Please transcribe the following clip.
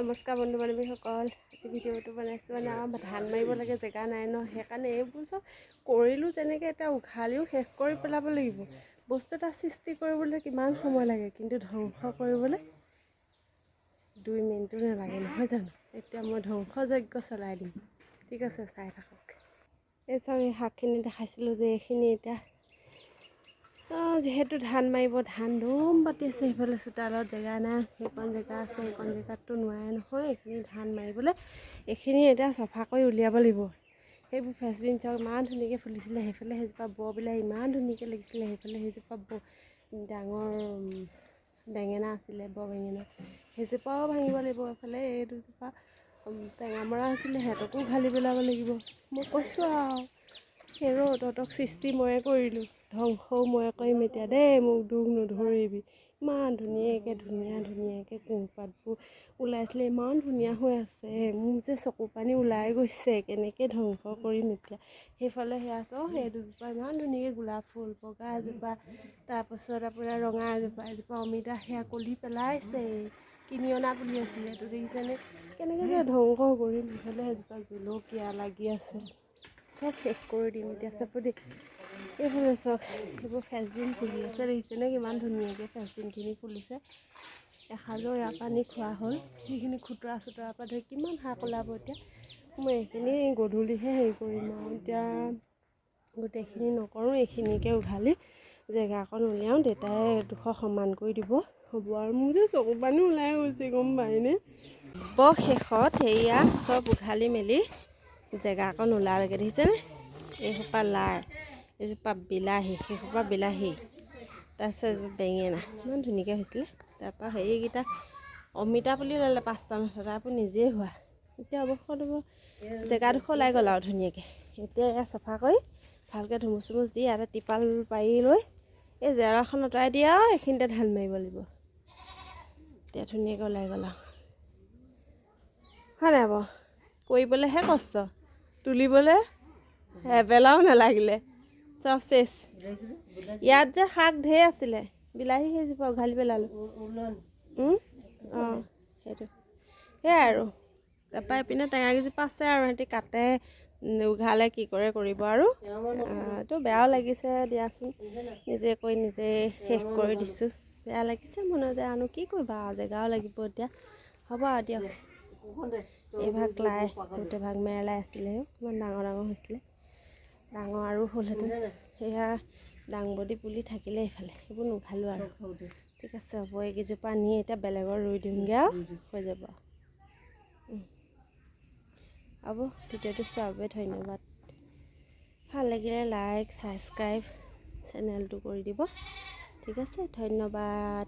নমস্কাৰ বন্ধু বান্ধৱীসকল। আজি ভিডিঅ'টো বনাইছোঁ, মানে আমাৰ ধান মাৰিব লাগে, জেগা নাই ন। সেইকাৰণে এইবোৰ চব কৰিলোঁ যেনেকৈ, এতিয়া উঘালিও শেষ কৰি পেলাব লাগিব। বস্তু এটা সৃষ্টি কৰিবলৈ কিমান সময় লাগে, কিন্তু ধ্বংস কৰিবলৈ 2 মিনিটো নালাগে, নহয় জানো? এতিয়া মই ধ্বংসযজ্ঞ চলাই দিম। ঠিক আছে, চাই থাকক। এই চাওক, এই শাকখিনি দেখাইছিলোঁ যে, এইখিনি এতিয়া যিহেতু ধান মাৰিব, ধান দম পাতি আছে। সেইফালে চোতালত জেগা নাই, সেইকণ জেগা আছে, সেইকণ জেগাততো নোৱাৰে নহয় এইখিনি ধান মাৰিবলৈ। এইখিনি এতিয়া চফা কৰি উলিয়াব লাগিব। সেইবোৰ ফ্ৰেঞ্চবিন চাওক, ইমান ধুনীয়াকৈ ফুলিছিলে। সেইফালে সেইজোপা বৰ বিলাহী ইমান ধুনীয়াকৈ লাগিছিলে। সেইফালে সেইজোপা ডাঙৰ বেঙেনা আছিলে, বৰ বেঙেনা, সেইজোপাও ভাঙিব লাগিব। এইফালে এই দুজোপা টেঙামৰা আছিলে, সিহঁতকো উঘালি পেলাব লাগিব। মই কৈছোঁ আৰু, হেৰ' তহঁতক সৃষ্টি ময়ে কৰিলোঁ, ধ্বংসও ময়ে কৰিম এতিয়া দেই, মোক দুখ নধৰিবি। ইমান ধুনীয়াকৈ ধুনীয়া ধুনীয়াকৈ কোঁহপাতবোৰ ওলাইছিলে, ইমান ধুনীয়া হৈ আছে, মোৰ যে চকু পানী ওলাই গৈছে, কেনেকৈ ধ্বংস কৰিম এতিয়া। সেইফালে সেয়া চাওক, সেই দুজোপা ইমান ধুনীয়াকৈ গোলাপ ফুল, বগা এজোপা, তাৰপাছত আপোনাৰ ৰঙা এজোপা, এজোপা অমিতা, সেয়া কলি পেলাইছে, কিনি অনা পুলি আছিলে এইটো, দেখিছেনে? কেনেকৈ যে ধ্বংস কৰিম। সেইফালে এজোপা জলকীয়া লাগি আছে, চব শেষ কৰি দিম এতিয়া, চাব দেই। এইফালে চাওক, এইবোৰ ফ্ৰেঞ্চবিন ফুলি আছে, দেখিছেনে? কিমান ধুনীয়াকৈ ফ্ৰেঞ্চবিনখিনি ফুলিছে। এসাঁজৰ ইয়াৰ পানী খোৱা হ'ল। সেইখিনি খুতৰা চুতৰাৰ পৰা ধৰি কিমান শাক ওলাব। এতিয়া মই এইখিনি গধূলিহে হেৰি কৰিম আৰু, এতিয়া গোটেইখিনি নকৰোঁ। এইখিনিকে উঘালি জেগা অকণ উলিয়াওঁ, দেউতাই এডোখৰ সমান কৰি দিব, হ'ব আৰু। মোৰ যে চকু পানী ওলাই গৈছে, গম পায়নে? অৱশেষত সেয়া চব উঘালি মেলি জেগা অকণ ওলালেগৈ, দেখিছেনে? এইসোপা লাই, এইজোপা বিলাহী, সেইসোপা বিলাহী, তাৰপিছত এজোপা বেঙেনা ইমান ধুনীয়াকৈ হৈছিলে। তাৰপৰা হেৰিকেইটা অমিতা পুলি ওলালে পাঁচটামান, তাৰপৰা নিজেই হোৱা। এতিয়া অৱশেষত জেগাডোখৰ ওলাই গ'ল আৰু ধুনীয়াকৈ। এতিয়া এয়া চফা কৰি ভালকৈ ধুমুচ চুমুচ দি ইয়াতে টিপাল পাৰি লৈ এই জেওৰাখন আঁতৰাই দিয়ে আৰু এইখিনিতে ধান মাৰিব লাগিব। এতিয়া ধুনীয়াকৈ ওলাই গ'ল আৰু, হয় নাই বাৰু? কৰিবলৈহে কষ্ট, তুলিবলৈ এবেলাও নালাগিলে, চব চেচ। ইয়াত যে শাক ঢেৰ আছিলে, বিলাহী সেইজোপা উঘালি পেলালোঁ। অঁ, সেইটো সেয়াই আৰু। তাৰপৰা এইপিনে টেঙা কেইজোপা আছে আৰু, সিহঁতি কাটে, উঘালে, কি কৰে কৰিব আৰু। এইটো বেয়াও লাগিছে দিয়াচোন, নিজে কৰি নিজে শেষ কৰি দিছোঁ, বেয়া লাগিছে মনতে। আনো কি কৰিবা আৰু, জেগাও লাগিব এতিয়া। হ'ব আৰু দিয়ক। এইভাগ লাই, গোটেইভাগ মেৰলাই আছিলে, ইমান ডাঙৰ ডাঙৰ হৈছিলে, ডাঙৰ আৰু হ'লহেঁতেন। সেয়া দাংবডি পুলি থাকিলে এইফালে, সেইবোৰ নুঘালোঁ আৰু। ঠিক আছে, হ'ব। এইকেইজোপা নি এতিয়া বেলেগৰ ৰুই দিমগৈ আৰু হৈ যাব। হ'ব, ভিডিঅ'টো চোৱাৰ বাবে ধন্যবাদ। ভাল লাগিলে লাইক, ছাবস্ক্ৰাইব চেনেলটো কৰি দিব। ঠিক আছে, ধন্যবাদ।